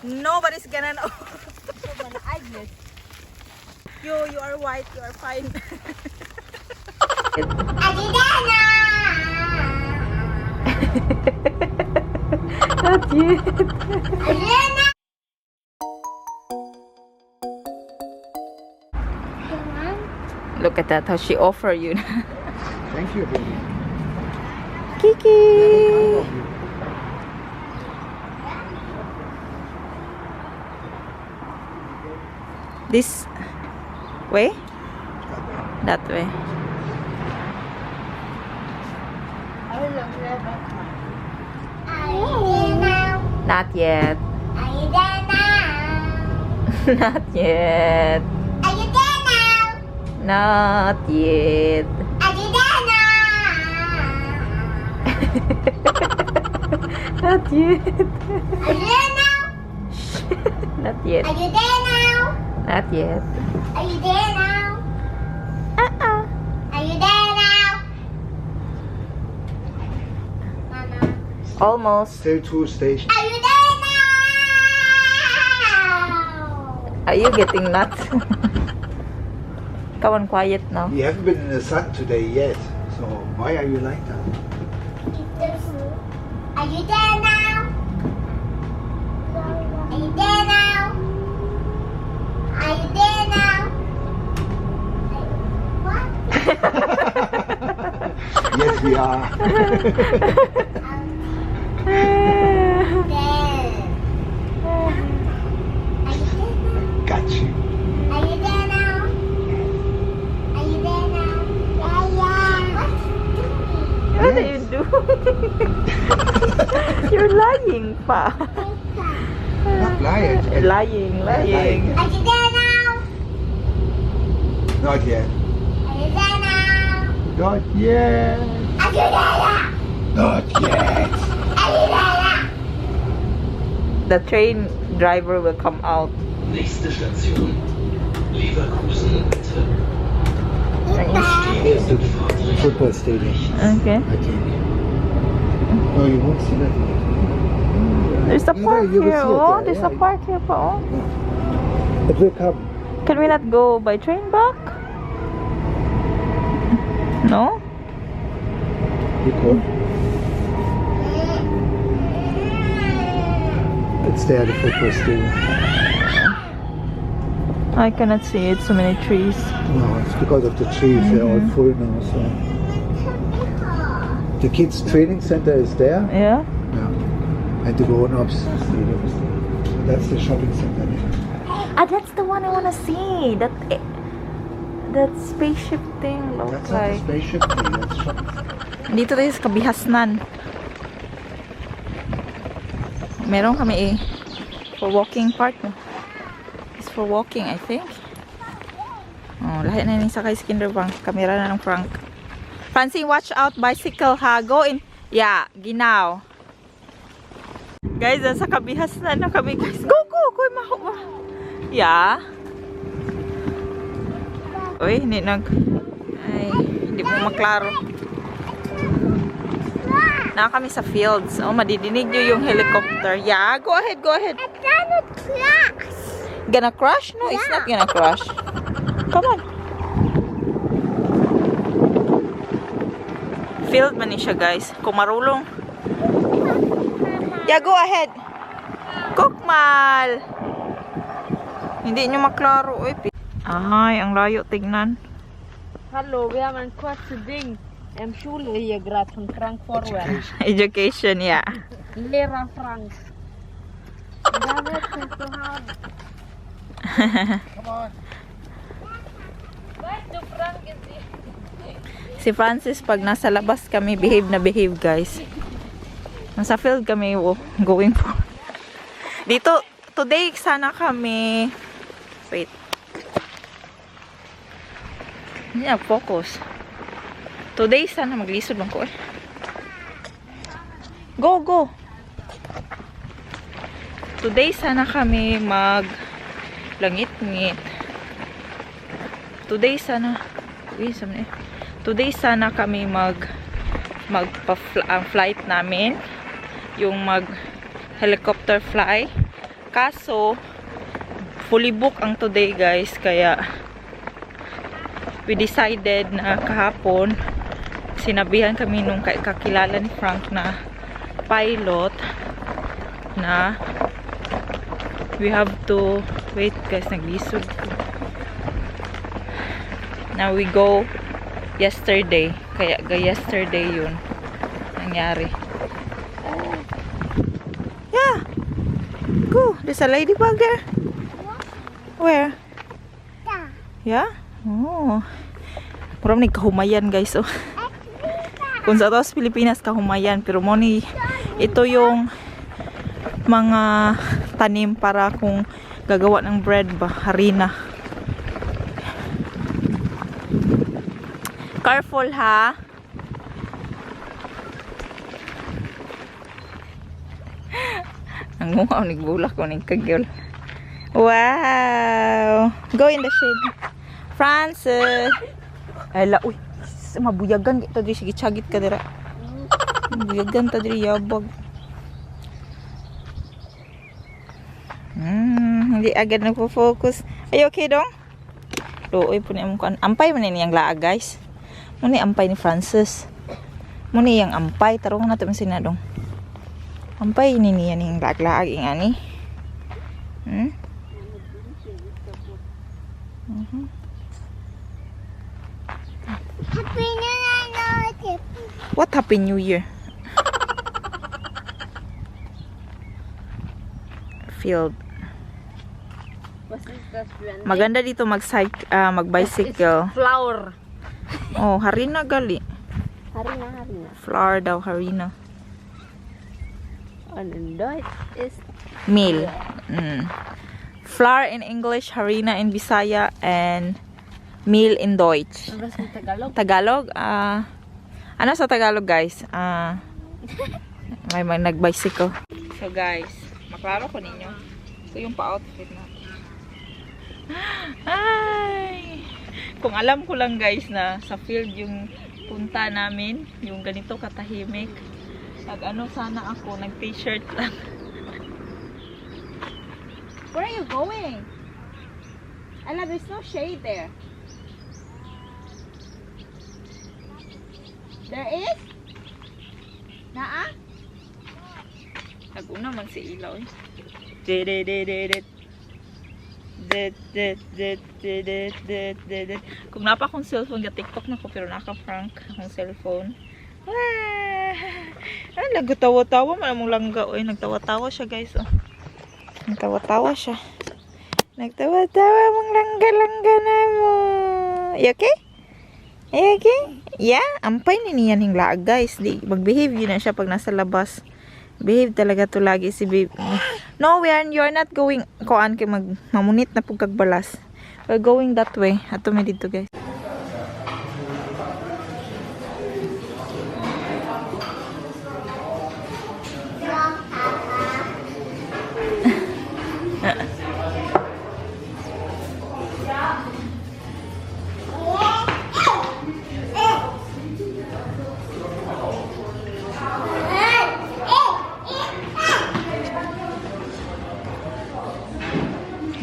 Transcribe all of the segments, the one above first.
Nobody's gonna know. Meine eigenes. You are white. You are fine. Are you there now? Not yet. Are you there now? Look at that, how she offer you. Thank you, baby. Kiki! Very kind of you. This way? That way. Are you there now? Not yet. Are you there now? Not yet. Are you there now? Not yet. Are you there now? Not yet. Are you there now? Not yet. Are you there now? Not yet. Are you there now? Uh-uh. Are you there now? Mama. Almost. Still two stations. Are you there now? Are you getting nuts? Come on, quiet now. You haven't been in the sun today yet, so why are you like that? Are you there now? Are you there now? Are you there now? What? Yes, we are. There. Are you there now? Got you. Are you there now? Are you there now? Yeah. What you doing? What are you doing? You're lying, pa. Not lying. Lying, lying. Are you there now? Not yet. Are you there now? Not yet. Are you there now? Not yet. Are you there now? The train driver will come out. Nächste Station, Leverkusen Mitte. There's the football stadium, Okay. I think. No, you won't see that yet. There's a Yeah, park you will here. see it Oh, there, there's a yeah. park here pa. Oh. It will come. Can we not go by train back? No? You could. It's there, the football stadium. I cannot see it. So many trees. No, it's because of the trees. They're all full now. So the kids' training center is there. Yeah. Yeah. And the grown-ups stadium is there. So that's the shopping center there. Ah, that's the one I wanna see. That spaceship thing looks That's not the like. spaceship thing. That's shopping center. Dito tayo sa Kabihasnan. Meron kami eh. For walking park. No? It's for walking, I think. Oh, lahi na yung sakay si Kinderbank. Kamera na ng Frank. Francine, watch out. Bicycle ha. Go in. Yeah, genau. Guys, nasa Kabihasnan na kami, guys. Go, go, go. Maho, ma. Yeah. Uy, hindi nag... Ay, hindi mo maklaro. Na kami sa fields. Oh, madidinig nyo yung helicopter. Yeah, go ahead, go ahead. It's gonna crash. Gonna crash? No, it's not gonna crash. Come on. Field man ni siya, guys. Kung marulong. Yeah, go ahead. Guck mal. Hindi nyo maklaro. Uy. Ay, ang layo tignan. Hallo, wir haben ein kurzes Ding im Schule hier gerade von Frank Forward. Education, yeah. Lehrer Frank. Da wird es zu haben. Come on. Weißt du, Frank ist Si Francis, pag nasa labas kami, behave na behave, guys. Nasa field kami, oh, going for. Dito, today, sana kami, wait. Hindi na focus. Today, sana maglisod lang ko eh. Go, go! Today, sana kami mag langit-ngit. Today, sana, uy, sama eh. Today sana kami mag magpa ang flight namin, yung mag helicopter fly. Kaso, fully book ang today, guys. Kaya, we decided na kahapon, sinabihan kami nung kakilala ni Frank na pilot na we have to wait, guys, naglisod ko. Now we go yesterday. Kaya ga yesterday yun nangyari. Yeah. Go. There's a ladybug there. Where? Da. Yeah? Oh. Mura man ni kahumayan, guys. Oh. Kung sa ato sa Pilipinas kahumayan, pero mo ni ito yung mga tanim para kung gagawa ng bread ba, harina. Careful ha. Ang mukha ni bulak ko ni kagyol. Wow! Go in the shade. Francis! Ay la, uy. Mabuyagan kita diri, sige chagit ka dira. Mabuyagan ta diri yabag. Hindi agad nagfo-focus. Ay, okay dong? Luoy po ni among kuan. Ampay man ni niyang laag, guys. Mo ni ampay ni Francis. Mo ni yang ampay tarong nato man sina dong. Ampay ni niya ning laag-laag ingani. Happy New Year. What Happy New Year? Field. Was ist das für ein Maganda dito mag-bicycle. Flower. Oh, harina gali. Harina, harina. Flour daw, harina. Und in Deutsch ist Meal. Flour in English, harina in Bisaya, and meal in Deutsch. Was in Tagalog? Tagalog? Ano sa Tagalog, guys? May nag-bicycle. So, guys, maklaro ko ninyo. Ito yung pa-outfit natin. Ay! Kung alam ko lang, guys, na sa field yung punta namin, yung ganito katahimik. Nag-ano sana ako, nag-t-shirt lang. Where are you going? Ella, there's no shade there. There is? Naa? Nag-una man si Ilaw eh. De de de de de. De de de de de de de de. Kung napa akong cellphone, ga TikTok na ko pero naka-prank akong cellphone. Ah, ay, nagtawa-tawa man among langga oy, nagtawa-tawa siya, guys, oh. Nagtawa-tawa siya. Nagtawa-tawa mong langga-langga na mo. You okay? You okay? Yeah, ampay ni niya ning laag, guys. Di mag-behave yun na siya pag nasa labas. Behave talaga to lagi si babe. No, we are you're not going koan kay mag mamunit na pug kag balas. We're going that way. Ato mi dito, guys.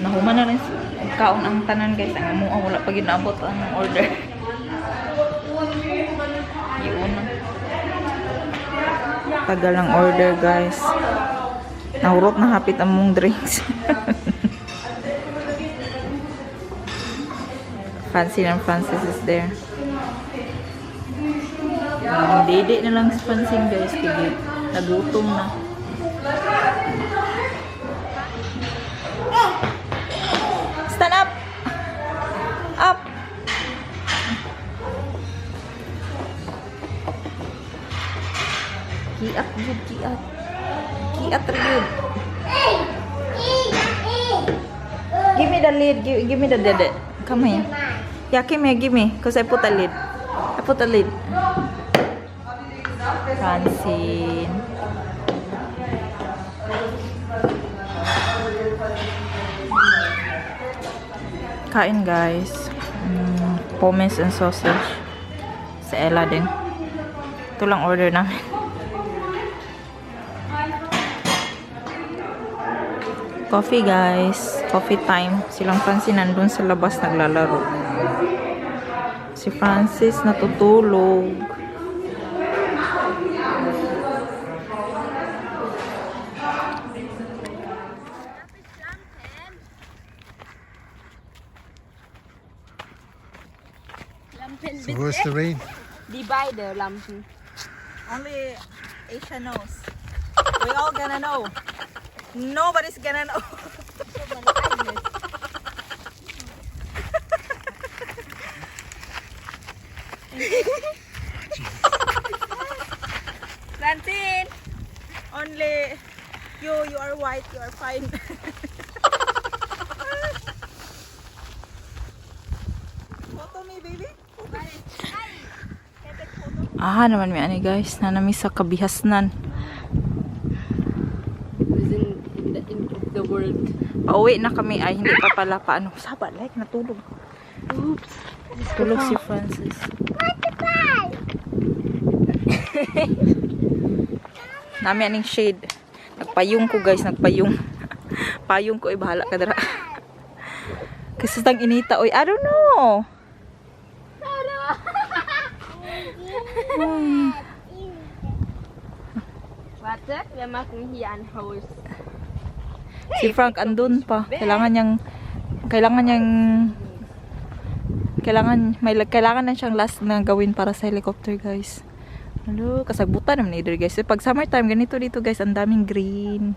Nahuman na rin kaon ang tanan, guys. Ang among wala pa ginaabot ang order. Yun. Tagal ang order, guys. Nahurot na hapit ang mong drinks. Fancy and Francis is there. Dede na lang si Francine, guys. Kaya nagutom na. Stand up! Up! Kiat jud, kiat. Kiat ra jud. Give me the lid. Give me the dede. Come here. Yeah, give me, give me. 'Cause I put a lid. I put a lid. Francine. Kain, guys. Pommes and sausage. Sa Ella din. Ito lang order namin. Coffee, guys. Coffee time. Silang Francis nandun sa labas naglalaro. Si Francis natutulog. Lampen So where's the rain? Die beide Lampen. Only Asia knows. We all gonna know. Nobody's gonna know. Francine! Only you are white, you are fine. Photo me, baby. Ah, naman mi ani, guys, nanami sa kabihasnan. Wir sind in the end of the world. Pauwi na kami ay hindi pa pala paano. Saba like natulog. Oops. Tulog si Francis. Nami aning shade. Nagpayong ko, guys, nagpayong. Payong ko ay bahala ka dara. Kasi tang inita oy, I don't know. Warte, wir machen hier ein Haus. Si Frank andun pa. Kailangan niyang kailangan may kailangan na siyang last na gawin para sa helicopter, guys. Hello, kasagbutan naman ni guys. Pag summertime ganito dito, guys, ang daming green.